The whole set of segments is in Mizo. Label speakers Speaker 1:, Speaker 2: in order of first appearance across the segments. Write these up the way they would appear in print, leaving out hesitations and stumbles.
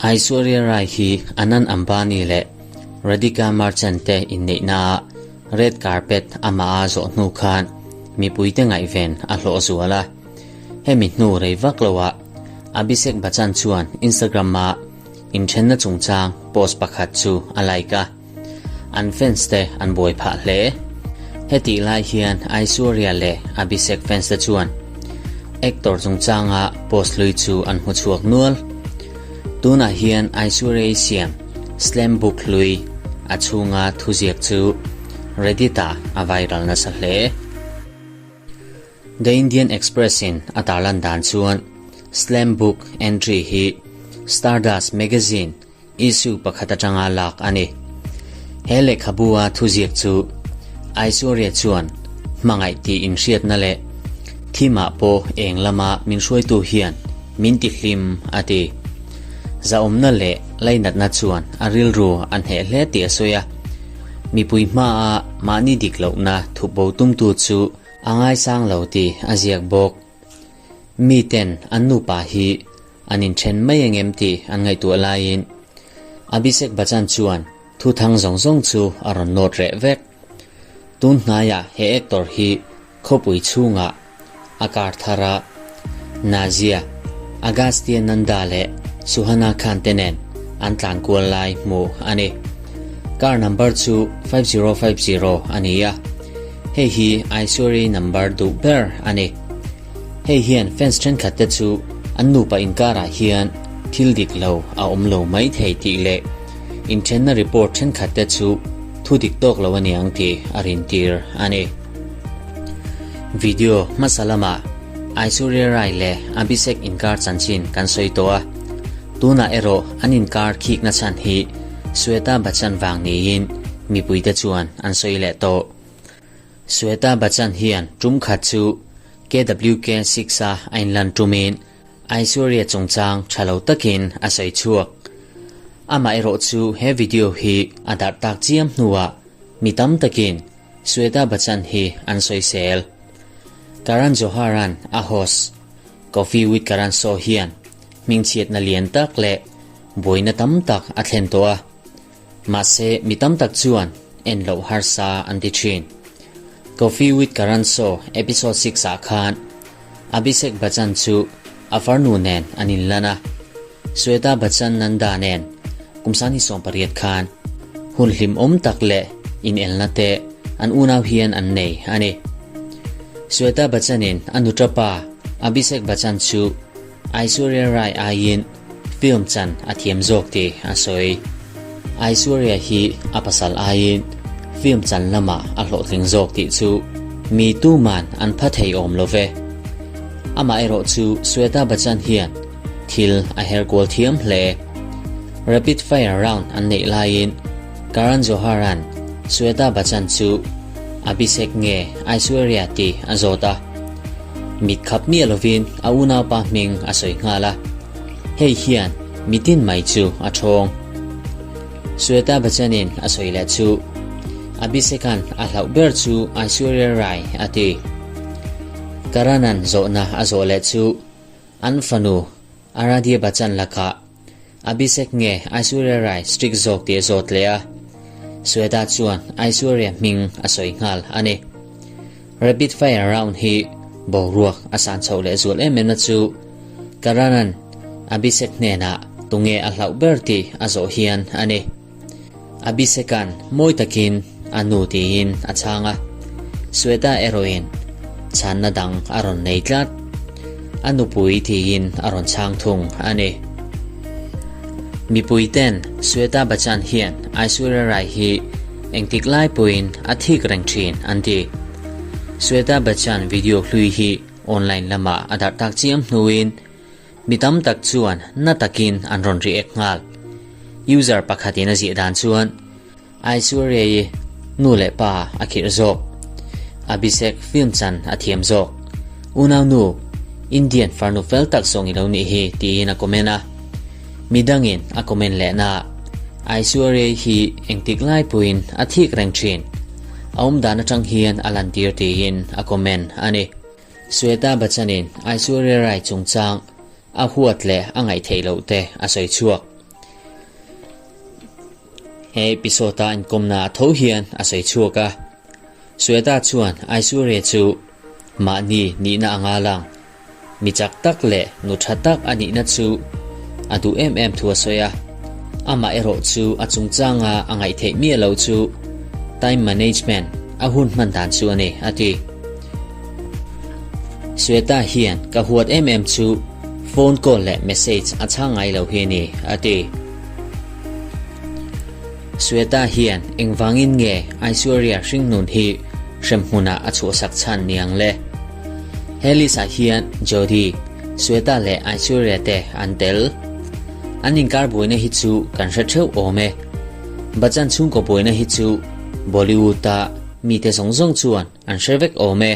Speaker 1: Aishwarya Rai hi Anand Ambani leh Radhika Merchant te inneihnaah red carpet amah a zawh hnu khan mipuite ngaihven a hlawh zual a. Hemi hnu rei vak loah Abhishek Bachchan chuan Instagram-ah inthenna chungchang post pakhat chu a like a. An fans te an buai phah hle. Hetih lai hian Aishwarya leh Abhishek fans te chuan actor chungchanga post hlui chu an hmu chhuak nual. Tunah hian Aishwarya-i siam slam book hlui a chhunga thuziak chu Reddit-ah a viral nasa hle. The Indian Express-in a tarlan dan chuan slam book entry hi Stardust magazine Issue pakhat atanga lak a ni. He lehkhabu-a thuziak chu Aishwarya chuan hmangaih tih inhriatna leh thimah pawh eng lama min hruaitu hian min ti hlim a ti. Zahawmna leh lainatna chuan a rilru a hneh hle tih a sawi a. Mipui hmaa mahni dik lohna thupbo tumtu chu a ngaisang lo tih a ziak bawk. Miten an nupa hi An inthen mai engem tih an ngaihtuah laiin Abhishek Bachchan chuan thu thang zawng zawng chu a rawn nawt reh vek. Tun hnaiah he actor hi khawpui chhungah a kar thar a, Nazia, Agastya Nanda leh Suhana Khan te nen an tlan kual lai hmuh a ni. Car number chu 5050 a ni a, hei hi Aishwarya number duh ber a ni. Hei hian fans thenkhat te chu an nupa inkarah hian thil dik lo a awm lo mai thei tih leh inthenna report thenkhat te chu thu dik tawk lo a niang tih a rintir a ni. Video hmasa lamah Aishwarya Rai leh Abhishek inkar chanchin kan sawi tawh a, tunah erawh an inkar khikna chhan hi Shweta Bachchan vang niin mipuite chuan an sawi leh tawh. Shweta Bachchan hian tum khat chu KWK 6 a a inlan tumin Aishwarya chungchang tha lo takin a sawi chhuak. Amaherawh chu he video hi a darh tak chiam hnuah mi tam takin Shweta Bachchan hi an sawisel. Karan Johar-a'n a host Koffee with Karan show hian hmingchhiatna lian tak leh buaina tam tak a thlen tawh a. Mahse, mi tam tak chuan en loh harsa an ti thin. Koffee with Karan Show episode 6 ah khan Abhishek Bachchan chu a farnu nen an inlan a, Shweta Bachchan Nanda nen kum sangni 18 khan hun hlimawm tak leh inelna te an unau hian an nei a ni. Shweta Bachchan-in a nuṭa pa Abhishek Bachchan chu Aishwarya Rai aiin Film chan a thiam zawk tih a sawi. Aishwarya hi a pasal aiin film chan lamah a hlawhtling zawk tih chu mi tuman an pha thei awm lo ve. Amaherawh chu Shweta Bachchan hian thil a her kual thiam hle. Rapid fire round an neih laiin Karan Johar-a'n Shweta Bachchan chu Abhishek nge Aishwarya tih a zawt a. Mit khap miah lovin a unaupa hming a sawi nghal a, hei hian mitin mai chu a thawng. Shweta Bachchan-in a sawi leh chu, Abhishek-a'n a hlauh ber chu Aishwarya Rai a ti. Karan-a'n zawhna a zawh leh chu, an fanu Aradhya Bachchan lakah Abhishek nge Aishwarya Rai strict zawk tih a zawt leh a, Shweta chuan Aishwarya hming a sawi nghal a ni. Rapid fire round hi boruak a san chhoh leh zual em em na chu Karan-a'n Abhishek hnenah tunge a hlauh ber tih a zawh hian a ni. Abhishek-a'n mawi takin a nu tiin a chhang a, Shweta erawhin chhanna dang a rawn nei tlat. A nupui tiin a rawn chhang thung a ni. Mipui ten Shweta Bachchan hian Aishwarya Rai hi engtik lai pawhin a thik reng thin an ti. Shweta Bachchan video hlui hi online lamah a darh tak chiam hnuin Mi tam tak chuan na takin an rawn react nghal. User pakhatin a ziah dan chuan, Aishwarya-i nu leh pa a khirh zawk. Abhishek film chan a thiam zawk. Unau nu, Indian farnu fel tak zawng i lo nih hi tiin a comment a. Mi dangin a comment lehna ah, Aishwarya-i hi engtik lai pawhin a thik reng thin. A awmdan atang hian a lantir tiin a comment a ni. Shweta Bachchan-in Aishwarya Rai chungchang. a huat leh a ngaihtheih loh te a sawi chhuak. He episode-a inkawmna a tho hian a sawi chhuak a. Sweta chuan Aishwarya chu mahni nihna anga lang Mi chak tak leh nu tha tak a nihna chu a duh em em thu a sawi a, amah erawh chu a chungchanga a ngaihtheih miah lo chu time management a hun hman dan chu a ni, a ti. Sweta hian ka huat em em chu phone call leh message a chhang ngai lo hi a ni, a ti. Sweta hian engvangin nge Aishwarya hringnun hi hremhmunah a chhuahsak chhan niang le? He list ah hian Jodhi, Sweta leh Aishwarya te an tel. An inkar buaina hi chu kan hre theuh awm e. Bachchan chhungkaw buaina hi chu Bollywood-a mite zawng zawng chuan an hre vek awm e.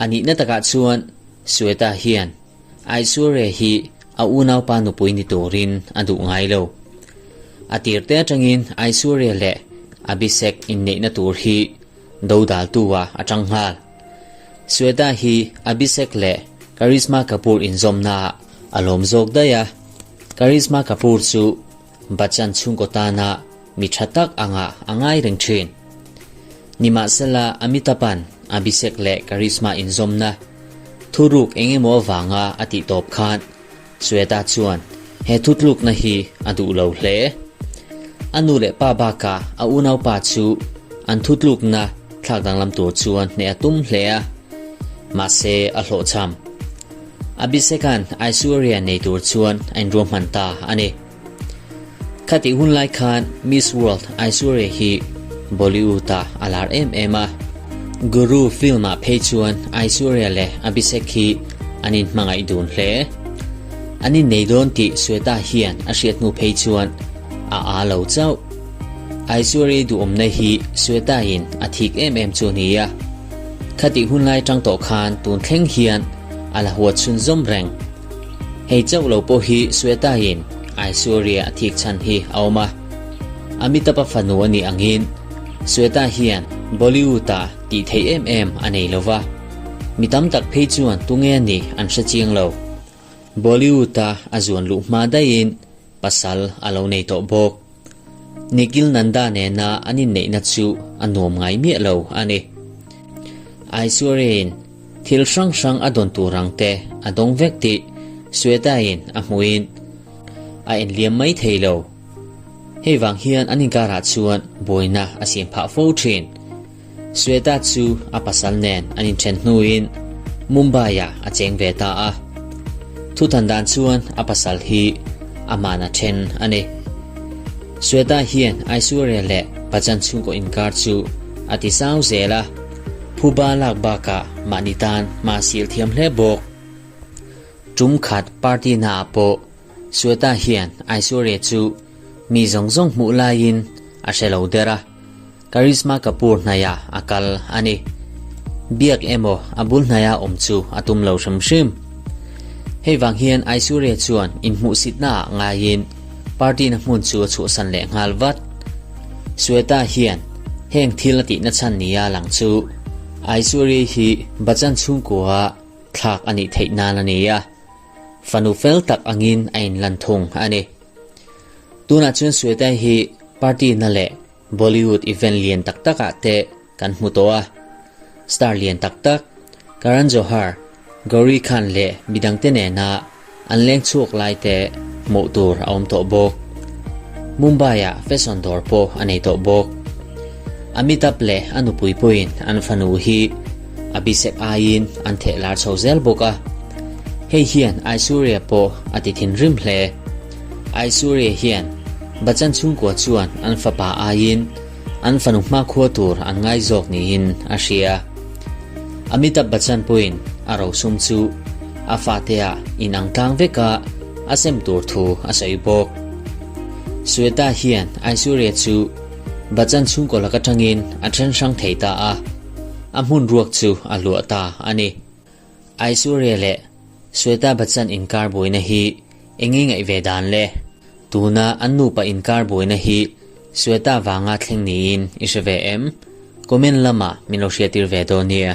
Speaker 1: A nihna takah chuan Sweta hian Aishwarya hi a unaupa nupui ni turin a duh ngai lo. A tirte atangin Aishwarya leh Abhishek inneihna tur hi dodaltu-ah a tang nghal. Sweta hi Abhishek leh Karisma Kapoor inzawmnaah a lawm zawk daih a, Karisma Kapoor chu Bachchan chhungkaw tana mi tha tak angah a ngai reng thin. Nimahsela Amitabh-a'n Abhishek leh Karisma inzawmna thuruk eng emaw avanga a tih tawp khan Sweta chuan he thutlukna hi a duh lo hle. A nu leh pa bakah a unaupa chu an thutlukna thlak danglam tur chuan hneh a tum hle a, mahse a hlawhchham. Abhishek-a'n Aishwarya nei tur chuan a inruahman ta a ni. Khatih hun lai khan Miss World Aishwarya hi Bollywood-ah a lar em em a. Guru film-ah phei chuan Aishwarya leh Abhishek hi an inhmangaih dun hle. An innei dawn tih Sweta hian a hriat hnu phei chuan a aa lo chauh. Aishwarya duhawmna hi Sweta-in a thik em em chu a ni a. Khatih hun lai tang tawh khan tun thleng hian a la huat chhunzawm reng. Hei chauh lo pawh hi Sweta-in Aishwarya a thik chhan hi a awm a. Amitabh-a fanu a nih angin Sweta hian Bollywood-ah tih theih em em a nei lo va, mi tam tak phei chuan tunge a nih an hre chiang lo. Bollywood-a a zuan luh hma daihin pasal a lo nei tawh bawk. Nikhil Nanda nena an inneihna chu a nuam ngai miah lo a ni. Aishwarya-in Thil hrang hrang a dawn tur ang te a dawng vek tih Sweta-in a hmuhin a enliam mai thei lo. Hei vang hian an inkarah chuan buaina a siam phah fo thin. Sweta chu a pasal nen an inthen hnuin Mumbai-ah a cheng ve ta a. Thuthan dan chuan a pasal hi amahna then a ni. Sweta hian Aishwarya leh Bachchan chhungkaw inkar chu a ti zau zel a. Phuba lak bakah mahni tan hma sil thiam hle bawk. Tum khat party naah pawh Sweta hian Aishwarya chu mi zawng zawng hmuh laiin a hre lo der a, Karisma Kapoor hnaiah a kal a ni. Biak emaw a bul hnaia awm chu a tum lo hrim hrim. Hei vang hian Aishwarya chuan inhmuhsitnaah ngaiin party na hmun chu a chhuahsan leh nghal vat. Sweta hian heng thil a tihna chhan nia lang chu Aishwarya hi Bachchan chhungkua thlak a nih theih nan a ni a, fanu fel tak angin a inlan thung a ni. Tunah chuan Sweta hi party na leh Bollywood event lian tak takah te kan hmu tawh a, star lian tak tak Karan Johar, Gauri Khan leh midangte nena an leng chhuak lai te hmuh tur a awm tawh bawk. Mumbai-ah fashion dawr pawh a nei tawh bawk. Amitabh leh a nupui pawhin an fanu hi Abhishek aiin an theh lar chho zel bawk a. Hei hian Aishwarya pawh a ti thinrim hle. Aishwarya hian Bachchan chhungkua chuan an fapa aiin an fanu hmakhua tur an ngai zawk niin a hria. Amitabh Bachchan pawhin a rosum chu a fateah inang tlang veka a sem tur thu a sawi bawk. Sweta hian Aishwarya chu Bachchan chhungkaw lak atangin a then hrang thei ta a, a hmun ruak chu a luah ta a ni. Aishwarya leh Sweta Bachchan inkar buaina hi eng nge ngaih ve dan le? Tuna an nupa inkar buaina hi Sweta vanga thleng niin i hre ve em? Comment lamah min lo hriattir ve dawn nia.